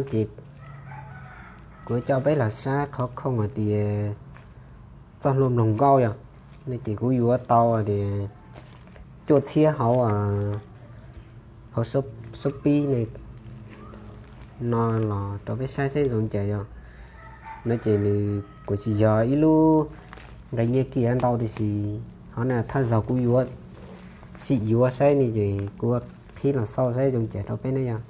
Ces kuv coj peb los saib qhov khoom hais tias txoj hlua mloog nkauj yom, no ces kuv yuav tau tias cuaj txhiab hauv, hauv Shopee no los rau peb saib saib zoo cas yom. No ces nws kuj tsis yog ib lub nqe nyiaj kiag ntau tiam sis hov na thawj zaug kuv yuav, sim yuav saib ne ces kuv qhib los xauj saib zoo cas rau peb ne yom.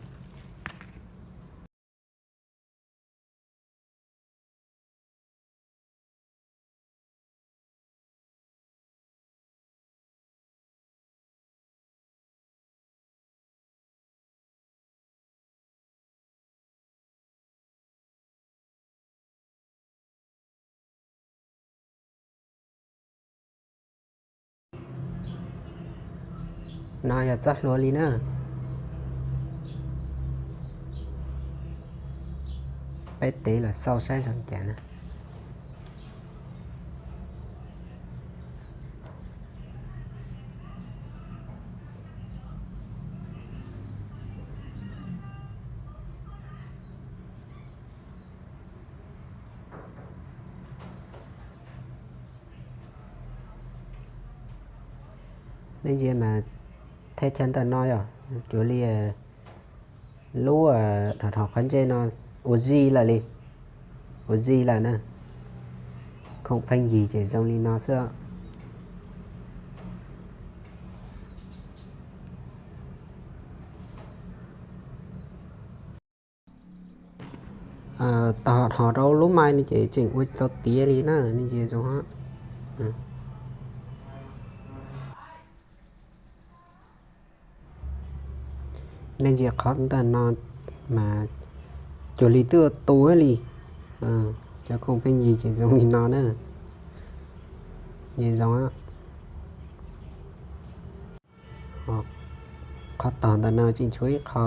No yog txoj hlua li na. Peb tev los xauj saib zoo cas na. Nej ntsia mas thaj chaw ntawm no yog cuag li lub dhos dhos qhov ntsej no ua zij lawm li, ua zij lawm na. Khoom pheej yig ces zoo li no xwb. Tau dhos rau lub mai no ces tseem ua tsis tau tiav li na, nej ntsia zoo. Nej ntsia qhov ntawm no mas cuag li twb ua tu li. Cov khoom pheej yig ces zoo li no na. Zoo. Qhov tog ntawm no tseem tshuav ib qho,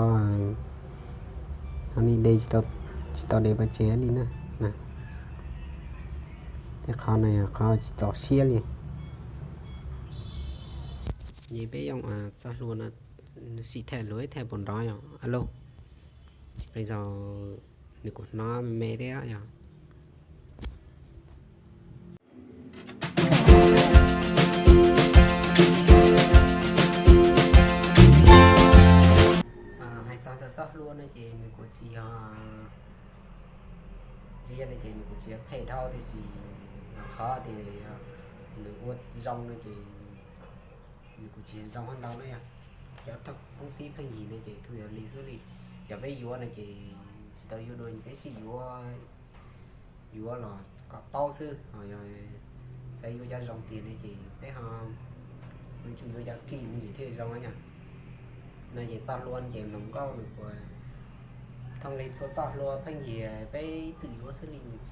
qhov ni de tsis tau de pov tseg li na. Tej qhov no yog qhov tsis txaus siab li. Ces peb yoo txoj hlua no sim tham luag ib tham puas nrov yom. Alo, qee zaus nws kuj hnov me me thiab yog. Hais txog ntawm txoj hlua no ces nws kuj tsis yog, ntsia no ces nws kuj tsis yog phem dhau tiam sis qhov tias nws ua zoo no ces nws kuj tsis zoo ntau na yog. Cov thaj koob xib pheej yig no ces tsuas yog li xwb li. Yog peb yuav no ces tsis tau yuav dua, peb sim yuav, yuav los kom paub xwb. Yog xav yuav cov zoo tiag no ces peb ho yuav tsum yuav cov kim me ntsis thiaj zoo yog. No ces txoj hlua ces hluas nkauj nws kuj thooj li txhua txoj hlua pheej yig peb txwm yuav xwb li, nws